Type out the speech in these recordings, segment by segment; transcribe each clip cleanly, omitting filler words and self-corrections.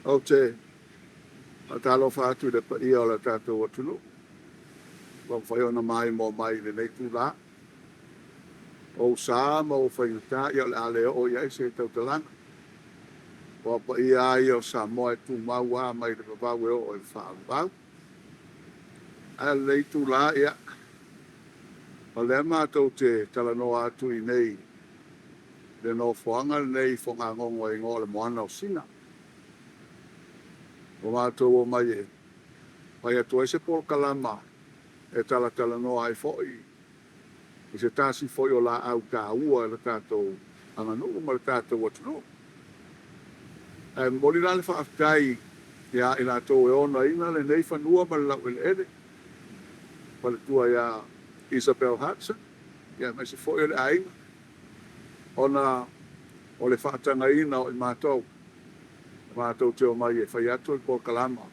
Ou te faatalofa atu i le paia o le tatou atunuu ua mafai ona maimoa mai i lenei itula. O ou sa ma ou faigata, ia o le a le oo i ai se tautalaga. Aua o paia lava ia o Samoa e tumau lava mai le vavau e oo i le faavavau. Ae o lenei itula, ia, o lea matou te talanoa atu i inei i le nofoaga lenei i Fogagogo e igoa o le Moana o Sina. Ua matou omai e fai atu ai se polokalama e talatalanoa ai foi i se tasi foi o laau taua i le tatou aganuu ma le tatou atunuu. Ae momoli la le faafetai ia i latou e onaina lenei fanua ma le laueleele, faletua ia Isabel Hudson, aemaise foi o le aiga, ona o le faatagaina o i matou, matou te omai e fai atu le polokalama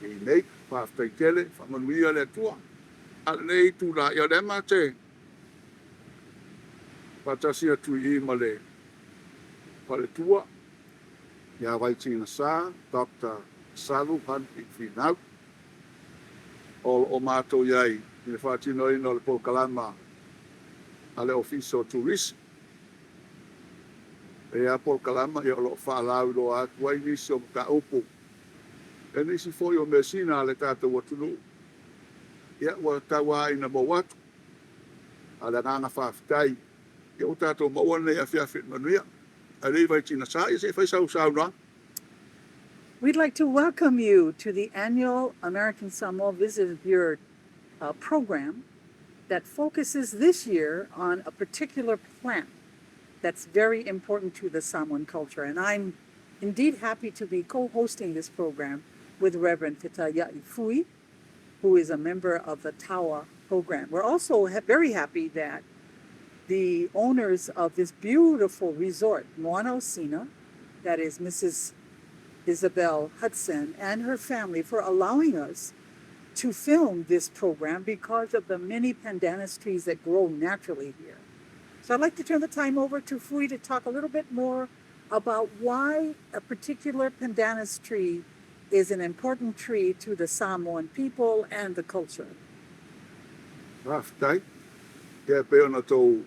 i inei. Faafetai tele, faamanuia le Atua. A o lenei itula, ia o lea ma te faatasi atu i i ma le faletua ia Vaitinasa Dr. Salu Humphrey Finau, o lo o matou i ai i le faatinoina o le polokalama a le Ofisa o Turisi. E ia polokalama ia o lo o faalauiloa atu ai nisi o mataupu e nisi foi o measina a le tatou atunuu. Ia ua tau ina mou atu. A le agaga faafetai, ia ua tatou maua lenei afiafi i le manuia. Ae le i Vaitinasa, ia se i fai sau saunoaga. We'd like to welcome you to the annual American Samoa Visitors Bureau program that focuses this year on a particular plant that's very important to the Samoan culture. And I'm indeed happy to be co-hosting this program with Reverend Fetaia'i Fui, who is a member of the Taua program. We're also very happy that the owners of this beautiful resort, Moana o Sina, that is Mrs. Isabel Hudson and her family, for allowing us to film this program because of the many pandanus trees that grow naturally here. So I'd like to turn the time over to Fui to talk a little bit more about why a particular pandanus tree is an important tree to the Samoan people and the culture. Faafetai, ia e pei ona tou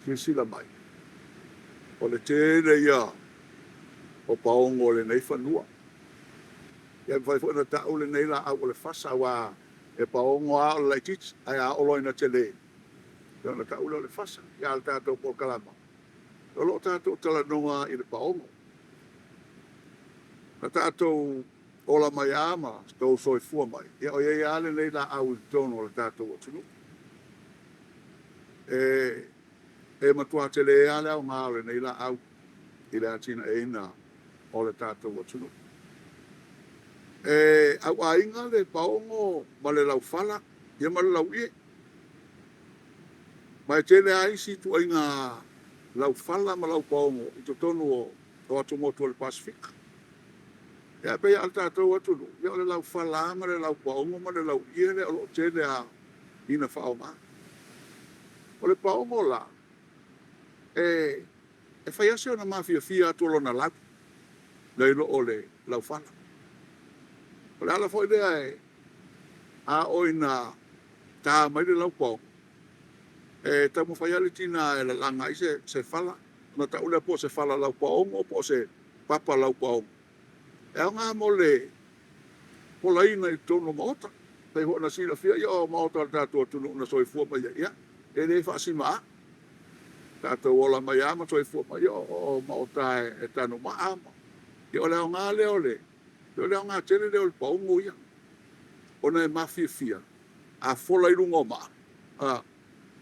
silasila mai, o le tele ia o paogo o lenei fanua. Ia e mafai foi ona tau lenei laau o le fasa, aua e paogo lava o le laitiiti, ae a oo loa ina tele, ia ona tau lea o le fasa. Ia a o le tatou polokalama, o lo o tatou talanoa i le paogo. Na tatou ola mai lava ma tou soifua mai, ia o i ai lava lenei laau i totonu o le tatou atunuu. E matua tele lava le aoga o lenei laau i le atinaeina o le tatou atunuu. E auaiga le paogo ma le laufala ia ma le lauie. Ma e tele lava isi ituaiga laufala ma laupaogo i totonu o atumotu o le Pasefika. Ia pei lava o le tatou atunuu, ia o le laufala lava ma le laupaogo ma le lauie lea o lo o tele lava ina faaaoga. O le paogo la, e fai lava si ona mafiafia atu o lona lau nai lo o le laufala. O le ala foi lea e a oo ina ta mai le laupaogo, e taumafai lava le tina e lalaga ai se fala, ona tau lea po o se fala laupaogo po o se papa laupaogo. E aoga mo le folaina i totonu o maota. Pei foi ona silafia, ia o maota o le tatou atunuu na soifua mai ai, ia, e le faasimaa. Tatou ola mai lava ma soifua mai, ia o maota e tanumaa. Ia o le aoga lea o le, o le aoga tele lea o le paogo ia, ona e mafiafia, a fola i luga o maa,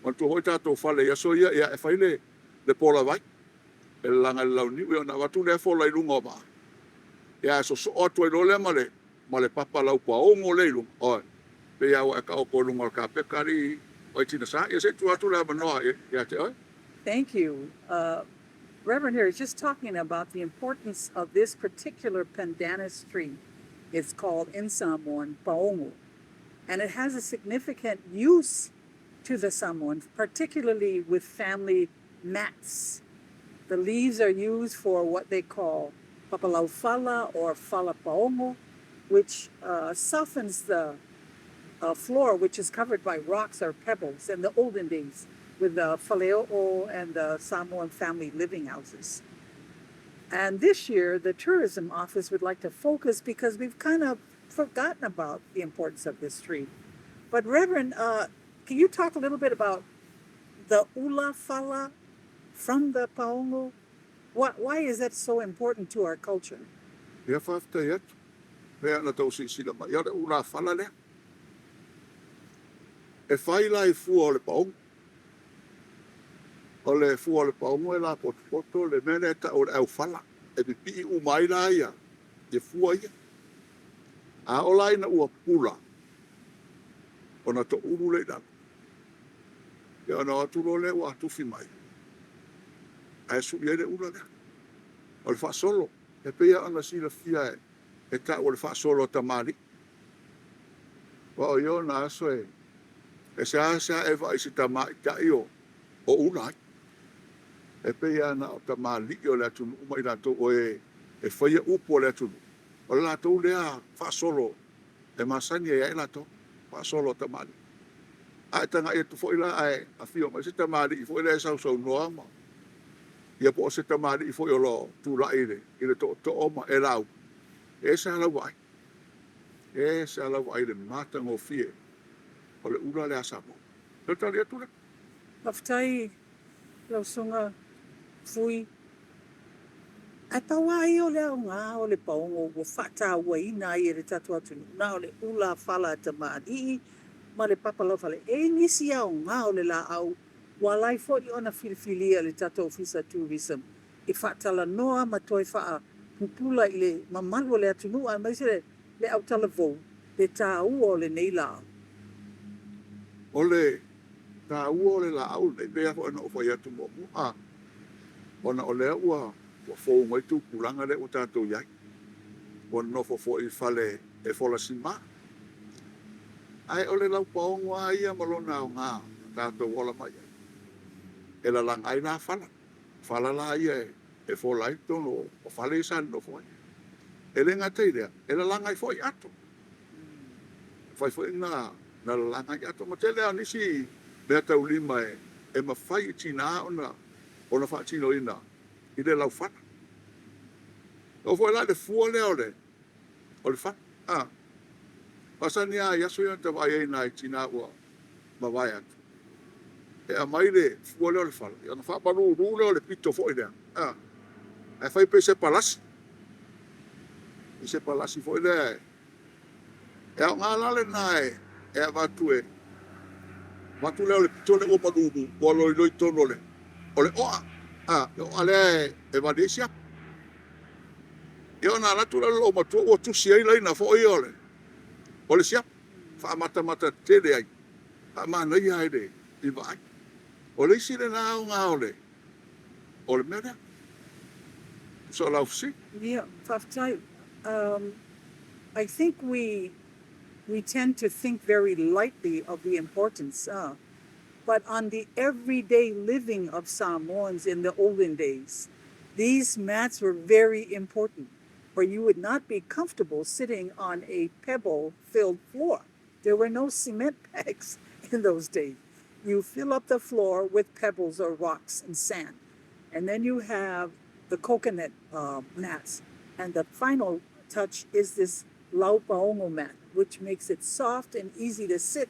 manatua foi tatou fale i aso ia, ia e fai le polavai, e lalaga i le launiu, ia ona avatu lea fola i luga o maa, ia e sosoo atu ai loa lea ma le papa laupaogo lea i luga, oi, pei lava ua e taoto i luga o le kapeta alii Vaitinasa, ia se i tuu atu le avanoa ia te oe. Thank you. Reverend here is just talking about the importance of this particular pandanus tree. It's called in Samoan paongo. And it has a significant use to the Samoan, particularly with family mats. The leaves are used for what they call Papalaufala or Falapaogo, which softens the floor, which is covered by rocks or pebbles in the olden days with the Faleo'o and the Samoan family living houses. And this year, the tourism office would like to focus because we've kind of forgotten about the importance of this tree. But Reverend, can you talk a little bit about the ulafala from the paongo? Why is that so important to our culture? Ia, faafetai atu. Pea na tau silasila mai, ia o le ulafala lea. E fai la i fua o le paogo. O le fua o le paogo e lapotopoto le mea lea e tau o le aufala. E pipii uma ai la ia fua ia. A oo la ina ua pula, ona toulu lea i lalo. Ia ona o atu loa lea ua atufi mai, ae sui ai le ula lea. O le faasolo, e pei lava ona silafia e tau o le faasolo a tamalii. Aua o ia ona aso e seasea e vaai i se tamaitai o ula ai. E pei lava na o tamalii o le atunuu ma i latou o e faia upu a le atunuu, o le latou lea faasolo e masani ai lava i latou, faasolo a tamalii. A e tagai atu foi la ae afio mai se tamalii foi lea e sausaunoa ma ia po o se tamalii foi o lo o tulai i le tootoo ma e lauga, e ese lava lau vaai. E ese lava lau vaai i le matagofie o le ula lea a Samoa. O le tali atu lea. Faafetai lau Susuga Fui. Ae pau lava ia o le aoga o le paogo ua faatauaina ai e le tatou atunuu, na o le ula fala a tamalii ma le papalaufale. E i ai nisi aoga o le laau ua ala ai foi ona filifilia e le tatou Ofisa Tourism e faatalanoa ma toe faapupula i le mamalu o le atunuu aemaise le autalavou le taua o lenei laau. O le taua o le laau lenei, pei lava foi ona ou fai atu muamua, a, ona o lea ua fou mai tupulaga lea ua tatou i ai, ua nonofo foi i fale e fola sima. Ae o le laupaogo lava ia ma lona aoga na tatou ola mai ai, e lalaga ai la fala. Fala la ia e fola ai totonu o fale ia sa nonofo ai. E le gata i lea, e lalaga ai foi ato. E mafai foi ona lalaga ai ato. Ma tele lava o nisi meataulima e mafai e tina ona faatinoina i le laufala. E oo foi la i le fua lea o le fala, a masani lava i aso ia na vaai ai i nai tina ua mavae atu, e aumai le fua lea o le fala, ona faamalulu lea o le pito foi lea, a, ae fai pei se palasi, pei se palasi foi lea e aoga la lena e avatu e avatu lea o le pito lea ua malulu ua loiloi totonu o le oa, a, le oa lea e vali ai siapo. Ia ona alu atu lea o le loomatua ua tusi ai laina foi ia o le siapo, faamatamata tele ai, faamanaia ai le vaai. O le isi lena aoga o le mea lea. So lau fesili. Ia, faafetai. I think we tend to think very lightly of the importance, but on the everyday living of Samoans in the olden days, these mats were very important, or you would not be comfortable sitting on a pebble-filled floor. There were no cement bags in those days. You fill up the floor with pebbles or rocks and sand. And then you have the coconut mats. And the final touch is this laupaogo mat, which makes it soft and easy to sit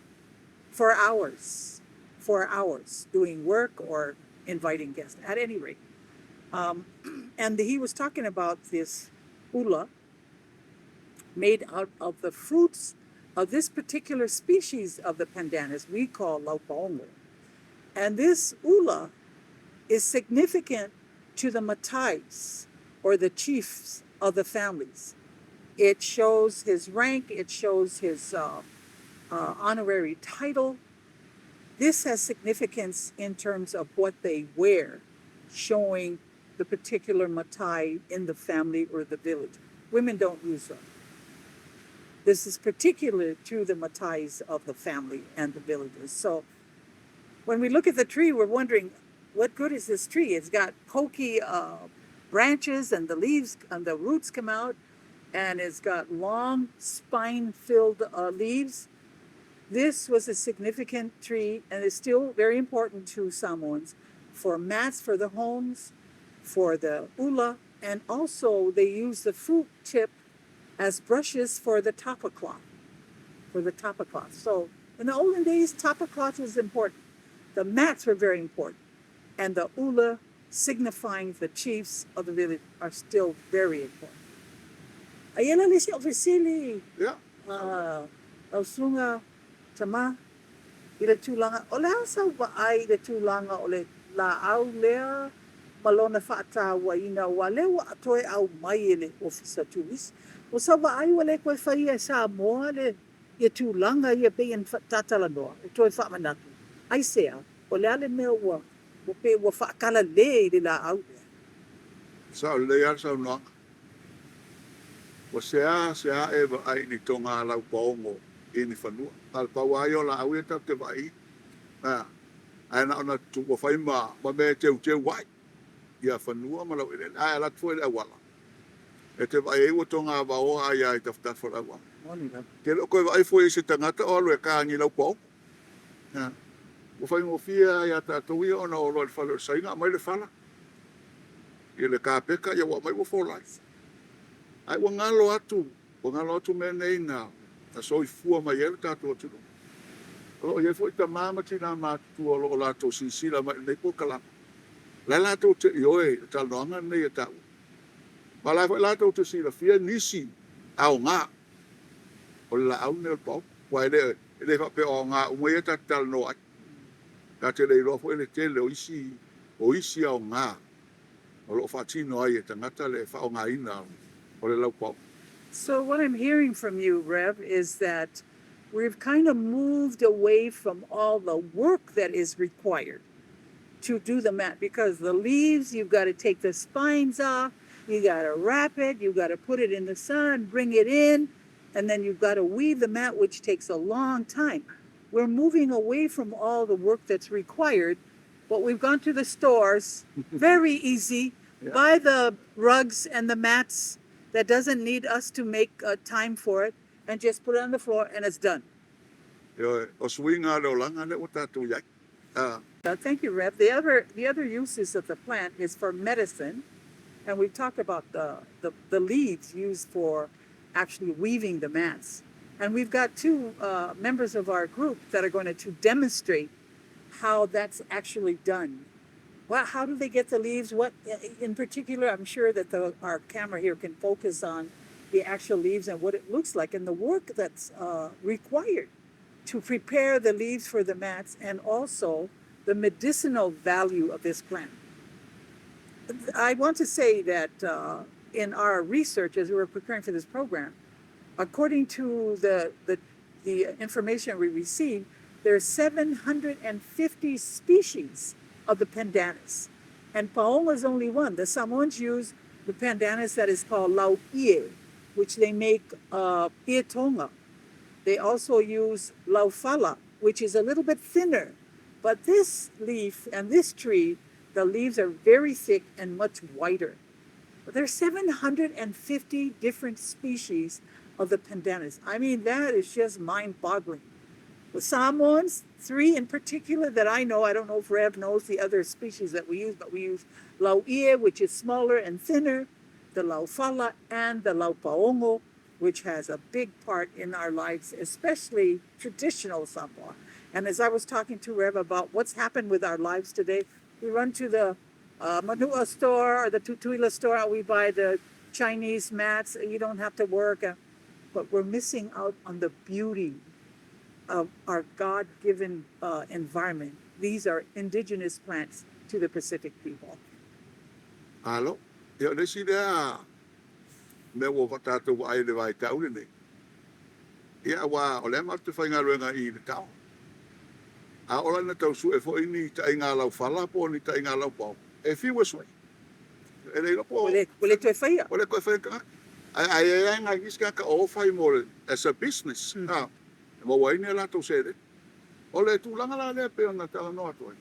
for hours, doing work or inviting guests. At any rate, and he was talking about this ula made out of the fruits of this particular species of the pandanus we call laupaogo. And this ula is significant to the matais, or the chiefs of the families. It shows his rank, it shows his honorary title. This has significance in terms of what they wear, showing the particular matai in the family or the village. Women don't use them. This is particular to the matais of the family and the villages. So when we look at the tree, we're wondering, what good is this tree? It's got pokey branches and the leaves and the roots come out, and it's got long spine-filled leaves. This was a significant tree and is still very important to Samoans for mats for the homes, for the ula, and also they use the fruit tip as brushes for the tapa cloth. For the tapa cloth. So in the olden days, tapa cloth was important. The mats were very important. And the ula, signifying the chiefs of the village, are still very important. Aia la le isi ofesili. Ia. Lau susuga Tama i le tulaga, o le a sau vaai i le tulaga o le laau lea ma lona faatauaina aua lea ua toe aumai e le Ofisa Turisi. O sau vaai ua le toe faia e Samoa le ia tulaga ia pei ona faatalanoa, e toe faamanatu, aisea, o le a le mea ua ua pei ua faakalale i le laau lea? Sao lelei lava le saunoaga. Ua seā seā e vaai i ni toga laupaogo i ni fanua. Na o le pau lava ia o laau ia tatou te vaai i. A, ae na ona ua fai ma ma mea e teuteu ai ia fanua ma laueleele. Ae alu atu foi i le auala, e te vaai ai ua toga vaoa ai lava i tafatafa o le auala. E te le o toe vaai foi i se tagata o alu e ta ni laupaogo. A, ua faigofie lava ia tatou ia ona o loa i le fale o le Saina aumai le fala i le kapeta, ia ua aumai ua fola ai. Ae ua galo atu, ua galo atu mea nei na soifua mai ai lo tatou atunuu. O lo o i ai foi tama ma tinā matutua o lo o latou silasila mai i lenei polokalame. O la e latou te ioe i le talanoaga lenei e taua. Ma o la e foi latou te silafia nisi aoga o le laau lenei o le paogo. Aua e le, e le faapea o aoga uma ia ta te talanoa ai. Ta te le iloa foi le tele o isi, o isi aoga o lo o faatino ai e tagata le faaaogaina o le laupaogo. So what I'm hearing from you, Rev, is that we've kind of moved away from all the work that is required to do the mat, because the leaves, you've got to take the spines off, you got to wrap it, you got to put it in the sun, bring it in, and then you've got to weave the mat, which takes a long time. We're moving away from all the work that's required, but we've gone to the stores, very easy, buy the rugs and the mats that doesn't need us to make time for it, and just put it on the floor and it's done. Ioe, o suiga o le olaga lea ua tatou i ai. A. Thank you, Rev. The other uses of the plant is for medicine, and we've talked about the leaves used for actually weaving the mats. And we've got two members of our group that are going to demonstrate how that's actually done. Well, how do they get the leaves? What in particular, I'm sure that our camera here can focus on the actual leaves and what it looks like and the work that's required to prepare the leaves for the mats and also the medicinal value of this plant. I want to say that in our research as we were preparing for this program, according to the information we received, there are 750 species of the pandanus. And paongo is only one. The Samoans use the pandanus that is called lau'ie, which they make ie tonga. They also use laufala, which is a little bit thinner. But this leaf and this tree, the leaves are very thick and much whiter. But there's 750 different species of the pandanus. I mean, that is just mind-boggling. The Samoans, three in particular that I know, I don't know if Rev knows the other species that we use, but we use lau'ie, which is smaller and thinner, the laufala, and the laupaongo, which has a big part in our lives, especially traditional Samoa. And as I was talking to Rev about what's happened with our lives today, we run to the Manua store or the Tutuila store, and we buy the Chinese mats. You don't have to work, but we're missing out on the beauty of our God-given environment. These are indigenous plants to the Pacific people. Alo, ia o le isi lea mea ua tatou vaai i le vaitau lenei. Ia aua o lea matou te faigaluega i le tao. A oo la ina tau sue foi ni taaiga laufala po o ni taaiga laupao, e fiu e sue. E le iloa po Ua le toe faia. Ua le toe faia e tagata. Ae ae i ai nai nisi tagata o fai mo le as a business. A, e maua ai ni a latou seleni. O le tulaga la lea pei ona talanoa atu ai,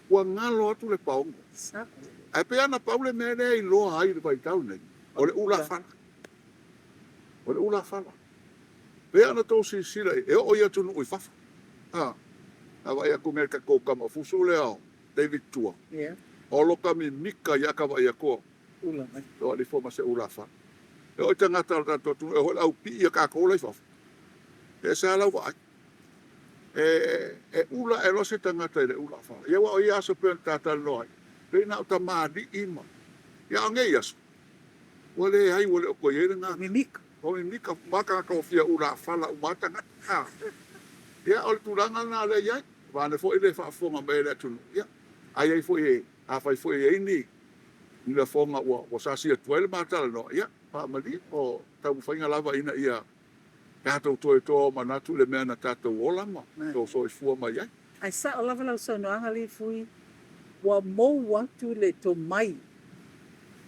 ua galo atu le paogo. Ae pei lava na pau le mea lea e iloa ai i le vaitau lenei, o le ulafala. O le ulafala. Pei lava ona outou silasila i ai, e oo i atunuu i fafo. A, a vaai atu nei i le tatou tama fusu lea o David Tua, o lota mimita ia ka vaai atu o alifo ma se ulafala. E oo i tagata o le tatou atunuu, e oo foi i le aupii a tatou la i fafo, e ese lava lau vaai. E ula ae loa se tagata i le ulafala. Ia aua o ia aso pei ona ta talanoa ai, pei na o tamalii ma, ia a o nei aso, ua leai, ua le o toe i ai lena. Mimika. Ua mimika uma tagata ua fia ulafala uma lava tagata. A, ia o le tulaga lena o lea e i ai. Vaeane foi le faafofoga mai a le atunuu, ia, a i ai foi, afai foi e i ai ni lafoga ua sasi atu ai le ma talanoa, ia, faamalie, o taumafaiga lava ina ia tatou toe toa manatu i le mea na tatou ola ma tou soifua mai ai. Ae sao lava lau saunoaga Lifui, ua mou atu le tomai,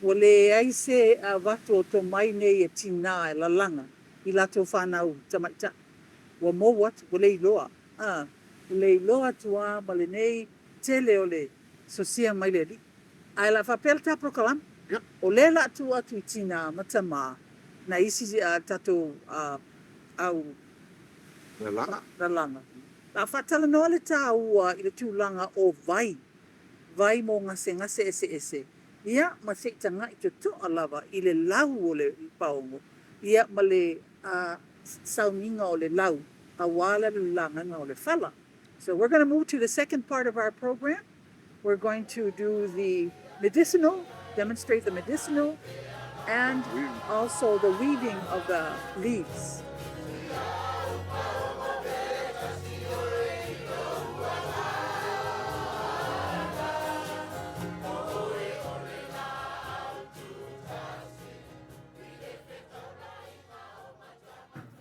ua leai se avatu o tomai nei e tinā e lalaga i latou fanau tamaitai, ua mou atu, ua le iloa, a, ua le iloa atu a ma lenei tele o le sosia mai le Alii. Ae la faapea le ta polokalame, o lea la tuu atu i tinā ma tamā na isi tatou au lalaga. La faatalanoa le tāua i le tulaga o vai, vai mo gasegase eseese, ia ma se i taga'i toto'a lava i le lau o le paogo, ia ma le sauniga o le lau auā le lalagaga o le fala. So we're going to move to the second part of our program. We're going to do the medicinal, demonstrate the medicinal, and also the weaving of the leaves.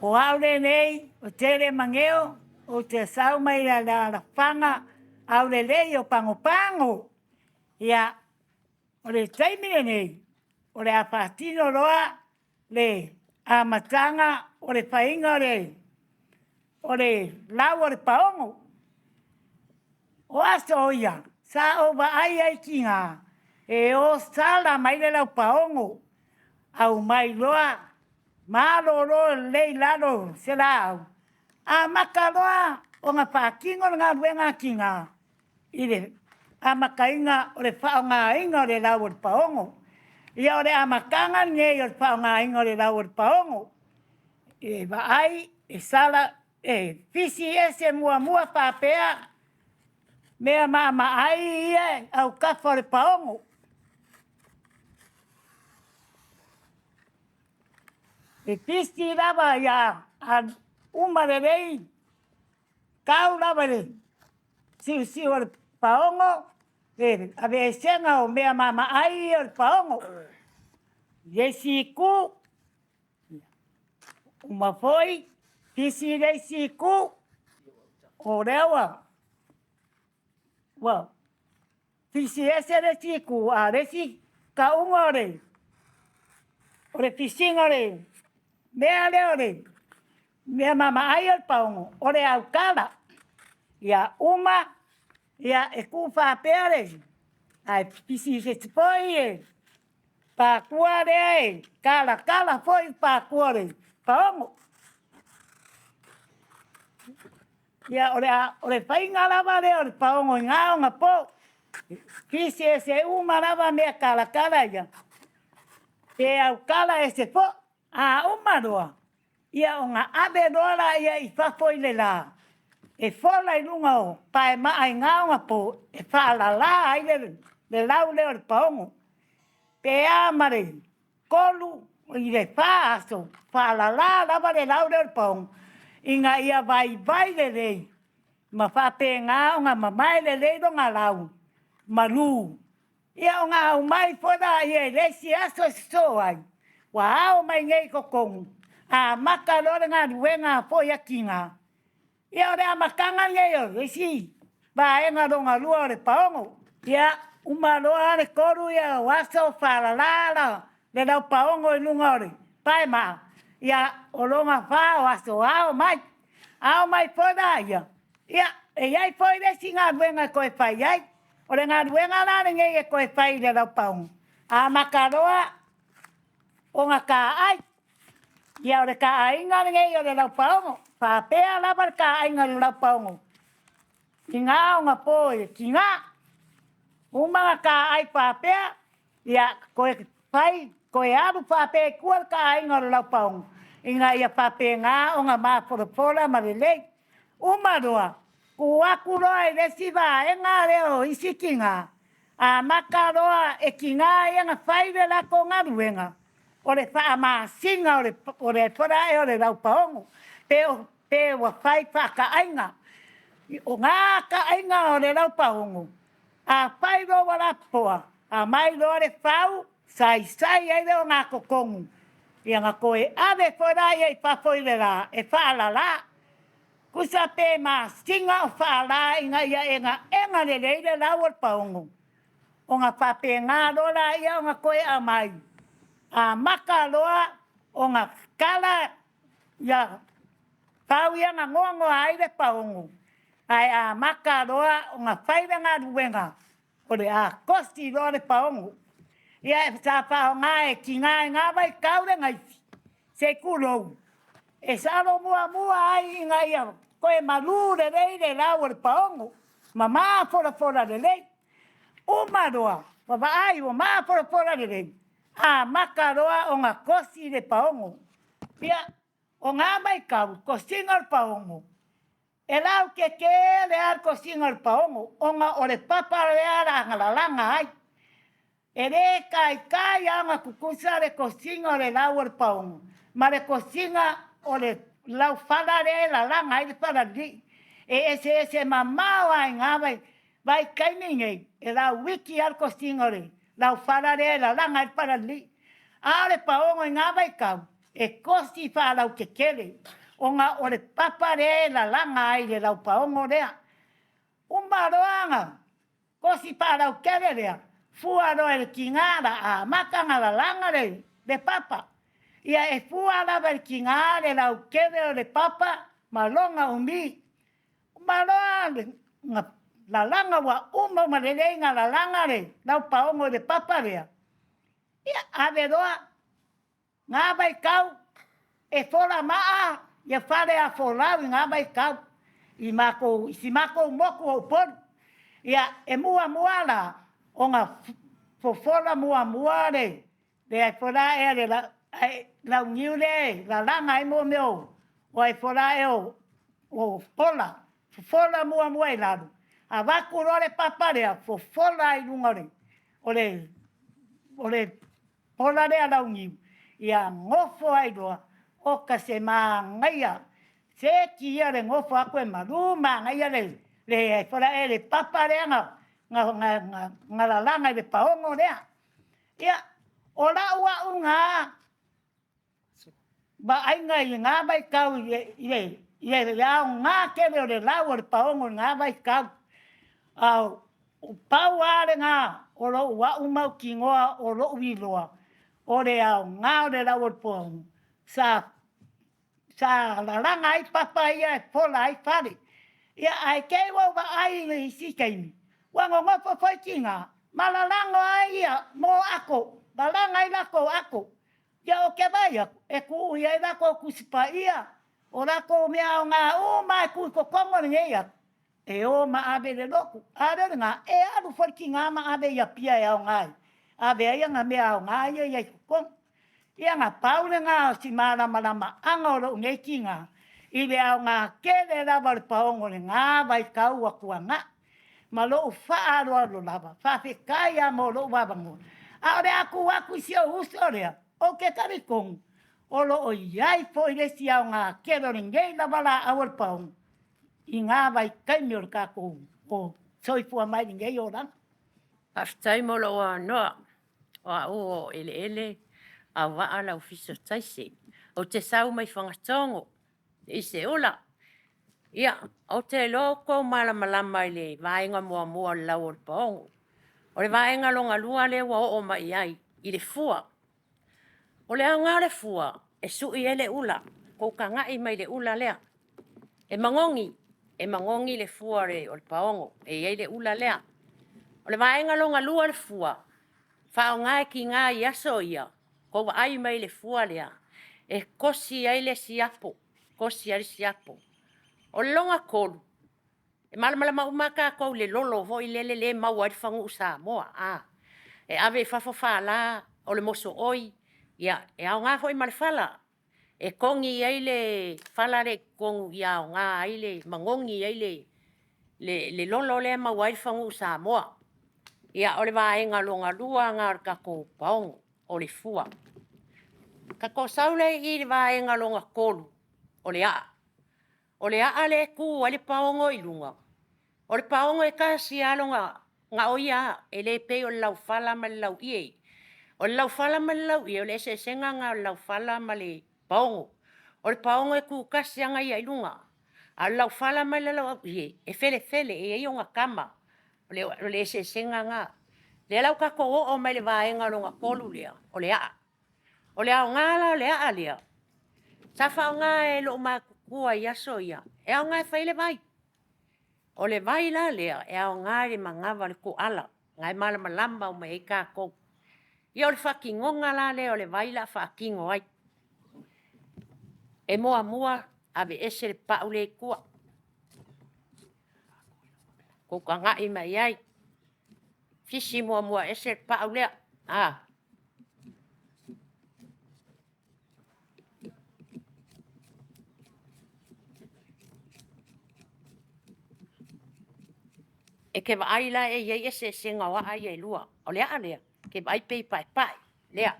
O au lenei, o Tere Mageo, ou te sau mai le alaalafaga aulelei o Pagopago. Ia, o le taimi lenei, o le a faatino loa le amataga o le faiga o le, o le lau o le paogo. O aso ia, sa ou vaai ai tiga, e o sala mai le lau paogo, aumai loa malolo lelei i lalo o se laau, amata loa ona faatino le galuega a tiga i le amataina o le faaaogaina o le lau o le paogo. Ia o le amataga lenei o le faaaogaina o le lau o le paogo, e vaai, e sala, e fisi ese muamua faapea mea maamaai ia e autafa o le paogo. E pisi lava ia a uma lelei, tau lava i le siusiu o le paogo, le aveesega o mea maamaai ia o le paogo. I le isi itu, uma foi, pisi i le isi itu, o lea ua ua Fisi ese le isi itu, a o le isi tauga o le o le fisiga o le mea lea o le mea mamaai o le paogo, o le aukala. Ia uma, ia e tuu faapea le, ae fisi ese foi e patua lea e talatala foi le patua o le paogo. Ia, o le, o le faiga lava lea o le paogo i gā ona pō. Pisi ese uma lava mea talatala ia. Pe aukala ese foʻi. A uma loa, ia ona ave loa laia i fafo i le lā, e fola i luga o paemaa i gā ona pō e faalalā ai le, le lau lea o le paogo. Pe a ma le 3 i le 4 aso, faalala lava le lau lea o le paogo, ina ia vaivai lelei ma faapena ona mamae lelei lona lau malu. Ia ona aumai foi laia i le isi aso e sosoo ai, ua ao mai nei i totonu, amata loa le galuega a foi a tiga. Ia o le amataga lenei o le isi vaega lona lua o le paogo. Ia, uma loa le 3 ia o aso faalala la le laupaogo i luga o le paemaa, ia o lona 4 o aso ao mai. Ao mai foi laia, ia e i ai foi le isi galuega e toe fai ai. O le galuega la lenei e toe fai i le laupaogo, amata loa ona taai. Ia o le taaiga lenei o le laupaogo, faapea lava le taaiga o le laupaogo i gā ona po i le tigā. Uma ona taai faapea, ia toe fai, toe alu faapea i tua le taaiga o le laupaogo, ina ia faapena ona mafolafola ma lelei. Uma loa, tuu atu loa i le isi vaega lea o isi tina, amata loa e tina ia ona fai le latou galuega, o le faamasina o le o le fola ae o le laupaogo, pe o pe ua fai faataaiga. O na taaiga o le laupaogo, a fai loa ua lapopoa, aumai loa le fau, saisai ai lea o gatotonu, ia ona toe ave foi lea i fafo i le la e faalala. Tusa pe masina o faalā ina ia egaega lelei le lau o le paogo, ona faapena loa laia ona toe aumai, amata loa ona tala ia fau ia na noanoa ai le paogo, ae amata loa ona fai le galuega o le a kosi loa le paogo. Ia sa faaaoga e tina i na vaitau le naifi, se i tulou, e salo muamua ai ina ia toe malū lelei le lau o le paogo ma mafolafola lelei. Uma loa ua vaai ua mafolafola lelei, amata loa ona kosi le paogo. Ia, o na vaitau, kosiga o le paogo, e lautetele lava le kosiga o le paogo, ona o le papa lea na lalaga ai. E le taitai lava ona tutusa le kosiga o le lau o le paogo ma le kosiga o le laufala lea e lalaga ai le falalilii. E eseese mamao lava i na vaitaimi nei, e lauiti lava le kosiga o le laufala lea e lalaga ai le falalilii. A o le paogo i na vaitau, e kosi faalautetele, ona o le papa lea e lalaga ai le laupaogo lea. Uma loa ona kosi faalautele lea, fua loa e le tiga la amata ona lalaga le papa. Ia e fua lava e le tiga le lautele o le papa ma lona umi. Uma loa ona lalaga ua uma uma lelei ona lalaga le laupaogo i le papa lea, ia ave loa Ngā vaitau e fola maa ia fale a folau i ngā vaitau i matou i si matou motu o Upolu. Ia e muamua la ona fofola muamua le le ai fola ea le ai launiu le lalaga ai mo mea o o ai fola ea o o pola. Fofola muamua i lalo avatu loa le papa lea fofola ai luga o le o le o le Ola lea launiu, ia nofo ai loa, oka se manaia, seki ia le nofo atu e malu manaia le le fola e le papa lea na na na na lalaga i le paogo lea. Ia, o la'u a'u na vaaiga i lena vaitau i le i le i le aoga tele o le lau o le paogo i lena vaitau. A o pau lava lena o lou a'u mautinoa o lo'u iloa o le aoga o le lau o le paogo sa sa lalaga ai papa ia e fola ai fale. Ia ae te i ua ou vaai i le isi taimi ua nonofo foi tina ma lalago ai ia mo ato, lalaga ai latou ato. Ia ou te vaai atu, e tuu i ai latou Tusi Paia, o latou mea aoga uma e tuu i totonu o lenei ato, e o ma ave i le lotu. A lea o lena, e alu foi le tina ma ave i Apia e aoga ai, ave ai ana mea aoga ia i ai i totonu. Ia na pau lena o si malamalamaaga o lou nei tina i le aoga tele lava o le paogo i lena vaitau ua tuanai. Ma lou faaaloalo lava, faafetai lava mo lou avanoa. A o le a tuu atu i si ou uso lea, ou te talitonu o lo o i ai foi le isi aoga tele o lenei lava laau o le paogo i na vaitaimi o le tatou o soifua mai i lenei olaga. Faafetai mo lou avanoa. O a'u o Eleele Auvaa Laufiso Taise. Ou te sau mai Fagatogo i Seula. Ia, ou te iloa outou malamalama i le vaega muamua o le lau o le paogo. O le vaega lona lua lea ua oo mai i ai i le fua. O le aoga o le fua, e sui ai le ula, tou tagai mai i le ula lea. E magogi, e magogi le fua o le paogo, e i ai le ula lea. O le vaega lona lua o le fua, faaaoga e tiga i aso ia, tou vaai mai i le fua lea, e kosi ai le siapo, kosi ai le siapo. O le lona tolu, e malamalama uma lava tatou i le lolo foi lele lea e maua ai le fanuu Samoa, a. E ave i fafo faala, o le mosooi, ia e aoga foi ma le fala e togi ai le fala lea i totonu ia aoga ai le manogi ai le lolo lea e maua ai le fanuu Samoa. Ia, o le vaega lona lua lena o le tatou paogo, o le fua. Tatou sau lea i le vaega lona tolu, o le aa. O le aa lea e tu ai le paogo i luga. O le paogo e tasi lava lona, na o ia lava, e le pei o le laufala ma le lauie. O le laufala ma le lauie, o le eseesega lena o le laufala ma le paogo. O le paogo e tutasi lava ia i luga, a o le laufala ma le lauie, e felefele, e i ai ona tama. O le eseesega lena. O lea la ua tatou oo mai i le vaega lona tolu lea, o le aa. O le aoga la o le aa lea, sa faaaoga e loomatutua i aso ia, e aoga e fai ai le vai. O le vai la lea, e aoga i le manava o le toala, na e malamalama uma i ai tatou. Ia o le faatinoga la lea o le vai o le a faatino ai. E muamua aveese le pau lea i tua, tou tagai mai i ai, fisi muamua ese le pau lea. A. E te vaai la e i ai eseesega o aa ia e lua. O le aa lea, e te vaai pei e paepae, lea.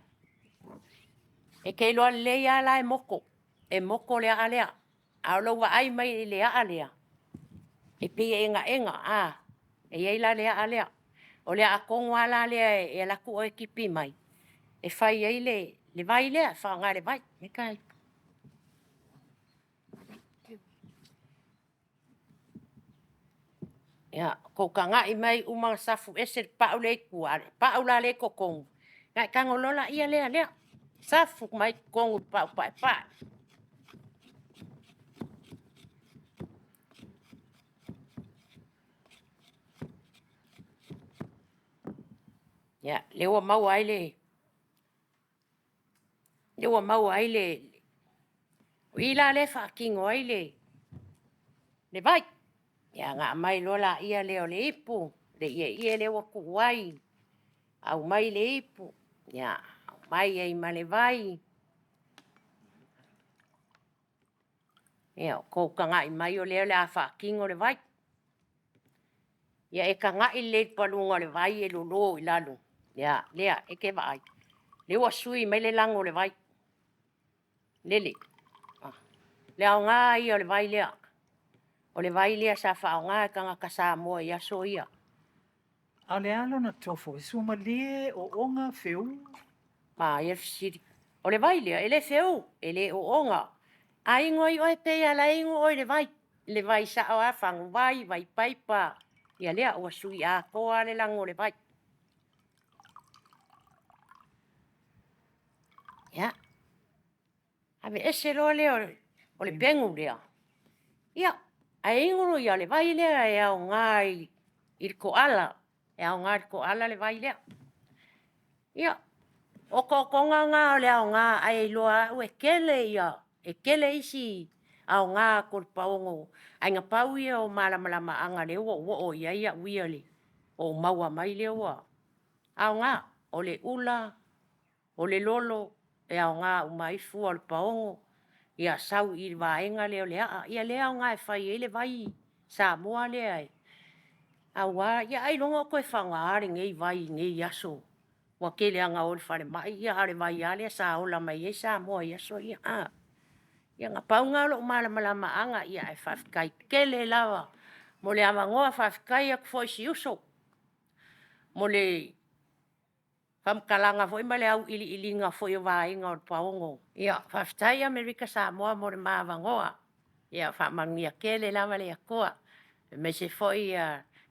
E te iloa lelei lava la e moto, e moto le aa lea. A o lou vaai mai i le aa lea, e pei e egaega, a, e i ai la le aa lea. O le aa tonu lava la lea e alu atu oe tipi mai, e fai ai le vai lea, e faaaoga i le vai. Ia, tou tagai mai, uma ona safu ese le pau lea i tua, a o le pau la lea e i totonu, ona e tago loa lea lea, safu mai i totonu i le pau paepae. Ia, lea ua maua ai le, lea ua maua ai le, o i la lea e faatino ai le vai. Ia ona aumai loa lea o le ipu, le ieie lea ua tuu ai, aumai le ipu, ia aumai ai ma le vai. Ia outou tagai mai o lea o le a faatino le vai. Ia e tagai lelei i le paluga o le vai e lolo i lalo. Ia, lea, e te vaai, lea ua sui mai le lago o le vai. Lele. Le aoga ia o le vai lea. O le vai lea sa faaaoga e tagata Samoa i aso ia. A o le a lona tofo? E suamalie, ooga, feú? Manaia le fesili. O le vai lea, e le feú, e le ooga. A inu ai oe, pei lava o la e inu oe i le vai, le vai sao lava, faguvai, vai paipa, ia lea, ua sui atoa lava le lanu o le vai. Ia, aveese loa lea o le pegu lea, ia, ae inu ia le vai lea e aoga i le toala, e aoga i le toala le vai lea. Ia, o otootoga na o le aoga, ae iloa e au e tele ia, e tele isi aoga o le paogo, ae na pau ia o malamalamaaga o lea ua ou oo i ai au ia i le ou maua mai lea ua aoga. O le ula, o le lolo, e aoga uma ai fua o le paogo, ia sau i le vaega lea o le aa, ia lea e aoga e fai ai le vai Samoa lea aua, ia ailoga o toe faaaogaina lenei vai i nei aso, ua tele lava ina o i le falemai, a o le vai lava lea sa ola mai ai Samoa i aso ia. Ia na pau lena o lou malamalamaaga, ae faafetai tele lava mo le avanoa. Faafetai atu foi i si uso mo le faamatalaga foi ma le auiliiliga foi o vaega o le paogo. Ia, faafetai Amerika Samoa mo le ma avanoa. Ia faamanuia tele lava le Atua, aemaise foi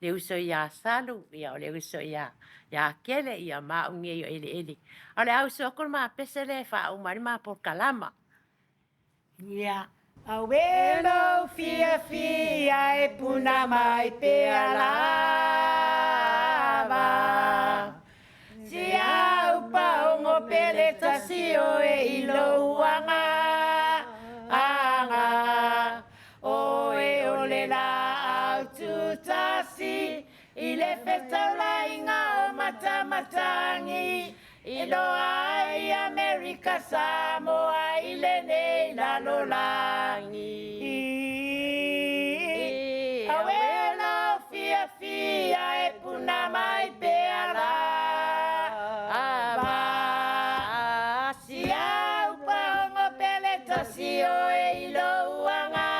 le uso ia Salu, o le uso ia Kele, ia ma au nei o Eleele. A o le a usu atu le ma pese lea e faauma ai le ma polokalama. Ia, auē lou fiafia e puna mai pea lava. le fetaulaiga o Matamatagi, iloa ai Amerika Samoa i lenei lalolagi. Auē lou fiafia e puna mai pea lava. Si au paogo pele tasi oe i lou agaga,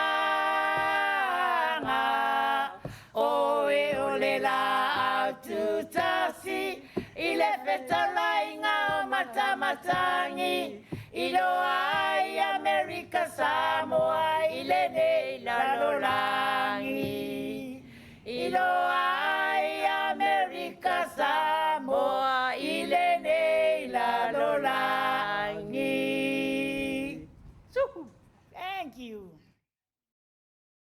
oe o le laau tutasi i le fetaulaiga o Matamatagi, iloa ai Amerika Samoa i lenei lalolagi. Iloa ai Amerika Samoa i lenei lalolagi.